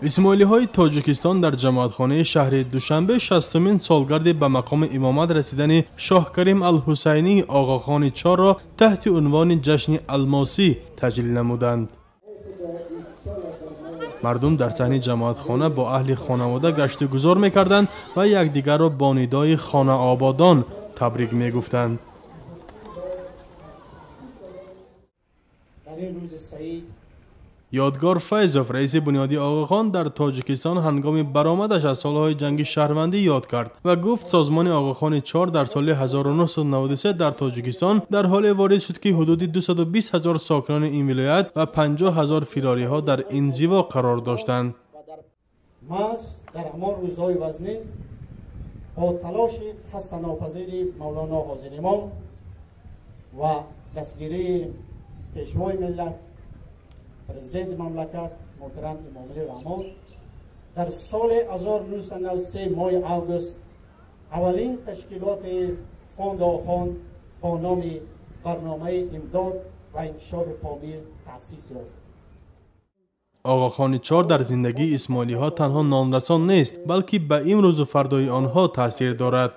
Исмоилиҳои Тоҷикистон дар ҷамоатхонаи шаҳри Душанбе 60-умин солгарди ба мақоми имомат расидани Шоҳкарим Алҳусайнӣ Оғохони Чорро таҳти унвони ҷашни алмосӣ таҷлил намуданд. Мардум дар саҳни ҷамоатхона бо аҳли хонавода гашту гузор мекарданд ва якдигарро бо нидои хонаободон табрик мегуфтанд. Ёдгор Файзов, раиси бунёди Оғохон дар Тоҷикистон, ҳангоми баромадаш аз солҳои ҷанги шаҳрвандӣ ёд кард ва гуфт созмони Оғохони Чор дар соли 1993 дар Тоҷикистон дар ҳоле ворид шуд, ки ҳудуди 220 ҳазор сокинони ин вилоят ва 50 ҳазор фирориҳо дар инзиво қарор доштанд. Маҳз дар ҳамон рӯзҳои вазнин бо талоши хастанопазири Мавлоно Ҳозиримом ва дастгирии Пешвои миллат, президенти мамлакат муҳтарам Эмомалӣ Раҳмон дар соли 1993 моҳи август аввалин ташкилоти фонди Оғохон бо номи барномаи имдод ва инкишофи Помир таъсис ёфт. Оғохони Чор дар зиндагии исмоилиҳо танҳо номрасон нест, балки ба имрӯзу фардои онҳо таъсир дорад.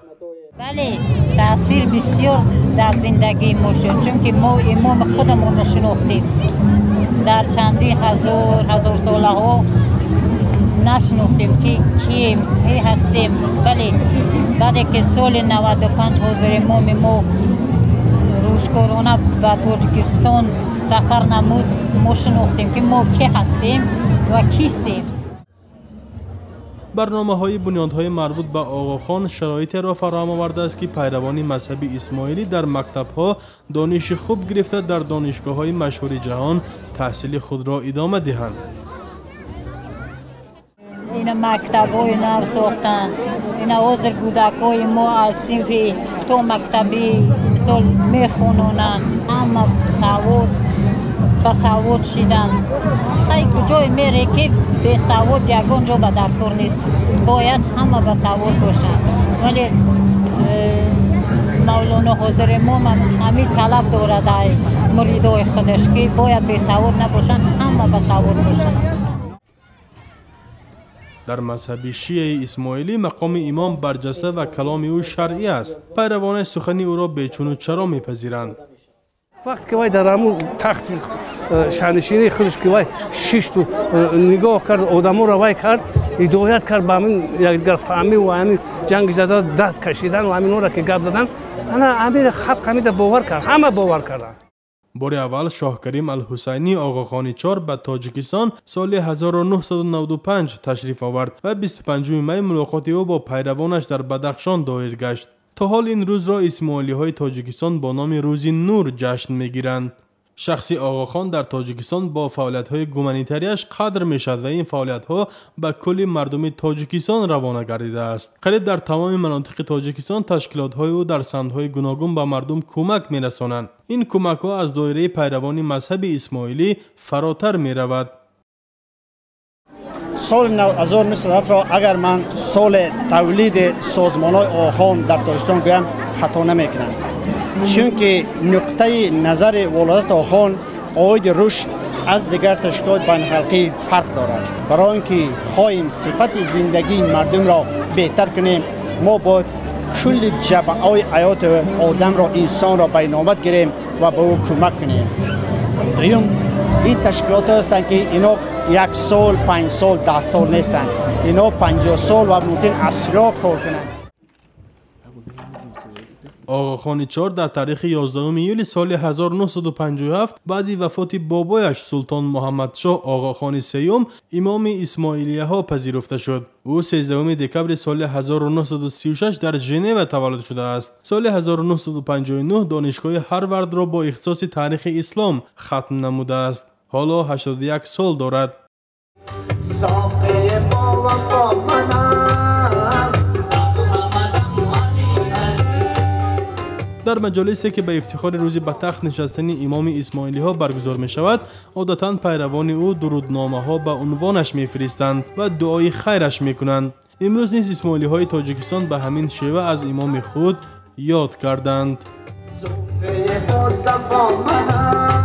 Бале, таъсир бисёр дар зиндагии мо шуд, чунки мо имоми худамонро шинохтем. Дар чанди ҳазорсолаҳо нашинохтем, ки кием, ки ҳастем. Вале баъде ки соли 95 ҳозир имоми мо рӯшкорона ба Тоҷикистон сафар намуд, мо шинохтем, ки мо ки ҳастем ва кистем. Барномаҳои бунёдҳои марбут ба Оғохон шароитеро фароҳам овардааст, ки пайравони мазҳаби исмоилӣ дар мактабҳо дониши хуб гирифта дар донишгоҳҳои машҳури ҷаҳон таҳсили худро идома диҳанд. Ина мактабҳои нав сохтанд. Ина ҳозир кӯдакҳои мо аз синфи то мактабӣ мисол мехононанд. Ҳама савод ба савод шиданд. Хай куҷое мере, ки бесавод ягон ҷо ба даркор нест. Бояд ҳама ба савод бошанд. Вале Мавлоно Ҳозиримом ҳамин талаб дорад ай муридои худаш, ки бояд бесавод набошанд, ҳама ба савод бошанд. Дар мазҳаби шиаи исмоилӣ мақоми имом барҷаста ва каломи ӯ шаръӣ аст. Пайравонаш сухани ӯро бечуну чаро мепазиранд. Вақте ки вай дар ҳамун тахти шаҳнишинии худаш ки вай шишту нигоҳ кард, одаморо вай кард, ҳидоят кард ба ҳамин якдигарфаҳмӣ ва ҳамин ҷанги зада даст кашидан ва ҳаминҳоро ки гап задан, ана ҳамин халқ ҳамида бовар кард, ҳама бовар карданд. Бори аввал Шоҳкарим Алҳусайнӣ Оғохони Чор ба Тоҷикистон соли 1995 ташриф овард ва 25 май мулоқоти ӯ бо пайравонаш дар Бадахшон доир гашт. То ҳол ин рӯзро исмоилиҳои Тоҷикистон бо номи Рӯзи Нур ҷашн мегиранд. Шахси Оғохон дар Тоҷикистон бо фаъолиятҳои гуманитарияш қадр мешавад ва ин фаъолиятҳо ба кулли мардуми Тоҷикистон равона гардидааст. Қариб дар тамоми манотиқи Тоҷикистон ташкилотҳои ӯ дар самтҳои гуногун ба мардум кӯмак мерасонанд. Ин кӯмакҳо аз доираи пайравони мазҳаби исмоилӣ фаротар меравад. Соли 1997-ро агар ман соли тавлиди созмонҳои Оғохон дар Тоҷикистон гӯям, хато намекунам, чунки нуқтаи назари волояти Оғохон оиди рушд аз дигар ташкилоти байналхалқӣ фарқ дорад. Барои он ки хоҳем сифати зиндагии мардумро беҳтар кунем, мо бояд кулли ҷабҳаҳои ҳаёти одамро, инсонро ба инобат гирем ва ба ӯ кӯмак кунем. Дуюм, ин ташкилотҳо ҳастанд, ки ино 1 сол, 5 сол, 10 сол нестанд. Ино 50 сол ва мумкин асрҳо кор кунанд. Оғохони Чор дар таърихи 11 июли соли 1957 баъди вафоти бобояш Султон Муҳаммадшоҳ Оғохони Сеюм имоми исмоилияҳо пазируфта шуд. Ӯ 13 декабри соли 1936 дар Женева таваллуд шудааст. Соли 1959 донишгоҳи Ҳарвардро бо ихтисоси таърихи ислом хатм намудааст. Ҳоло 81 сол дорад. Дар маҷолисе ки ба ифтихори рӯзи ба тахт нишастани имоми исмоилиҳо баргузор мешавад, одатан пайравони ӯ дурудномаҳо ба унвонаш мефиристанд ва дуои хайраш мекунанд. Имрӯз низ исмоилиҳои Тоҷикистон ба ҳамин шева аз имоми худ ёд карданд. Суфе бо сафо манам.